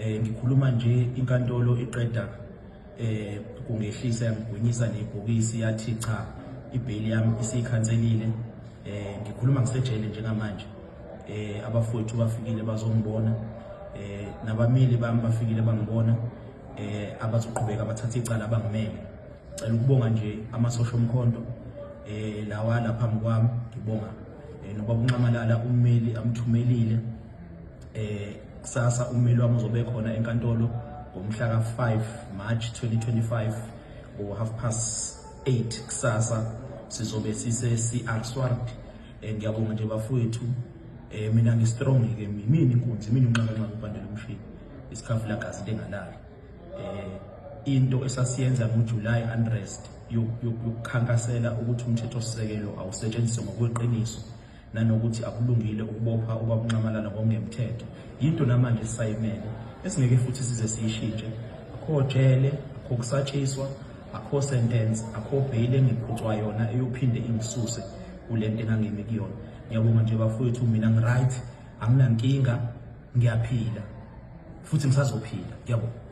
Ngikhuluma nje inkantolo iqeda kungehlisa, yangigwinyisa nebhokisi, yathi cha, ibheyili yami isiyikhanselile. Ngikhuluma ngisejele njengamanje. Abafowethu bafikile bazongibona, nabameli bami bafikile bangibona, abazoqhubeka bathathe icala abangimele. Cela ukubonga nje amasosha omkhonto lawa lapha kwami, ngibonga nobaba uNxamalala, ummeli amthumelile. Kusasa ummeli wami uzobe khona enkantolo ngomhla ka-5 March 2025 ngo 8:30 kusasa, sizobe sise CR Swart. Ngiyabonga nje bafowethu. Mina ngi-strong ke, mina inkunzi, mina unxakanxaka ubandela umshini, isikhafula gazi lengalali. Into esasiyenza ngoJuly unrest yokukhankasela ukuthi umthetho sisekelo awusetshenziswe ngokweqiniso nanokuthi akulungile ukubopha ubaba uNxamalala ngokungemthetho, yinto namanje esisayimele esingeke futhi size siyishintshe. Akho jele, akho kusatshiswa, akho sentence, akho bail engiphucwa yona eyophinde ingisuse kule nto engangimi kuyona. Ngiyabonga nje bafowethu, mina ngi-right, anginankinga, ngiyaphila futhi ngisazophila. Ngiyabonga.